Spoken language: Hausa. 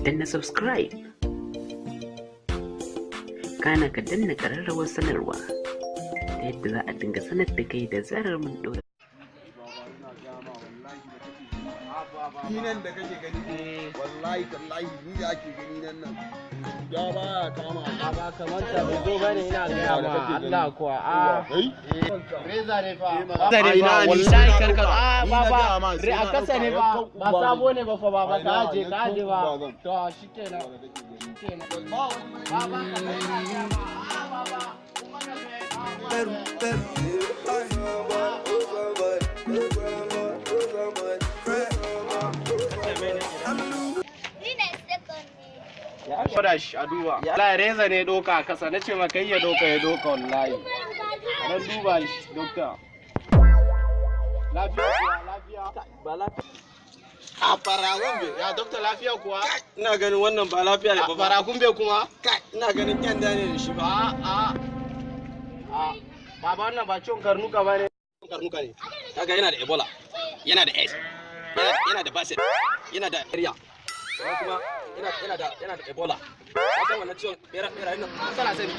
Danna subscribe, kana ka danna ƙararrawar sanarwa ta yadda za a dinga sanar da kai da zarar mun ɗora. Ni nan da kake gani, wallahi tallahi, ni da ake gani nan nan ya baya kama. Ba kamar ta bai zo bane, ina gaya ma Allah kuwa a kai. Reza ne fa. Reza ne fa wallahi, karka a baba re a kasa ne ba, ba sabo ne ba fa baba, ka aje, ka aje ba. To shikenan, shikenan baba, ka ina gaya ma a baba kuma na. Peru, Peru. Ni ne second ne. Gwada shi a duba. Wallahi reza ne doka a kasa, nace maka ya doka, ya doka wallahi. Dan duba shi, doctor. Lafiya kuwa, lafiya. Ba lafiya. A faragun ya doctor, lafiya kuwa. Ina ganin wannan ba lafiya ne A ba. faragun bai kuma. Kai, ina ganin kyanda ne da shi ba. A a a baba, wannan ba ciwon karnuka ba ne. Karnuka ne. Kaga yana da Ebola, yana da AIDS, yana da Baset, yana da area. Sannan kuma yana da Ebola. Ka san wannan ciwon bera berayen nan? Sana sani.